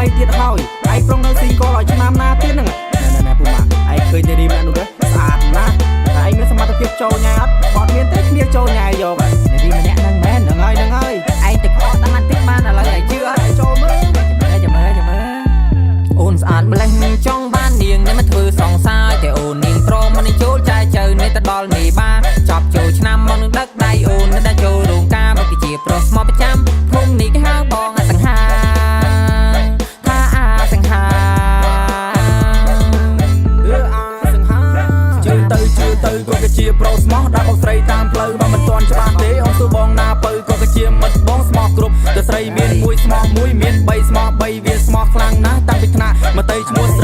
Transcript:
3ទៀតហើយឯងប្រុងនៅស៊ីងកលឲ្យឆ្នាំណាទៀតហ្នឹងណែណែពូម៉ាក់ឯងឃើញនារីម្នាក់នោះទេស្អាតណាស់តែឯងមានសមត្ថភាពចូលញ៉ែអត់អត់មានទេគ្នាចូលញ៉ែយកហើយ នារីម្នាក់ហ្នឹងមែន ហ្នឹងហើយហ្នឹងហើយ ឯងទៅខកតាមបន្តិចបានឥឡូវឯងជឿអត់ ឯងចូលមើល ចាំមើលចាំមើលអូនស្អាតម្លេះចង់បាននាងនេះមកធ្វើសង្សារតែអូននាងព្រមមិនចូលចែចៅនេះទៅដល់មេបាចាប់ចូលឆ្នាំមកនឹងដឹកដៃអូននេះដល់ចូលរោងការមកគឺជាប្រុសស្មោះប្រចាំភូមិនេះគេហៅបងអាសង្ហាថាអាសង្ហា អឺអាសង្ហាជឿទៅជឿទៅក៏គឺជាប្រុសស្មោះដែលបងស្រីតាមផ្លូវបើមិនទាន់ច្បាស់ទេអូនសួរបងណាពៅក៏គឺជាមិត្តបងស្មោះគ្រប់តែស្រីមានមួយស្មោះមួយមាន3ស្មោះ3វាស្មោះខ្លាំងណាស់តាំងពីថ្នាក់មកទៅឈ្មោះស្រី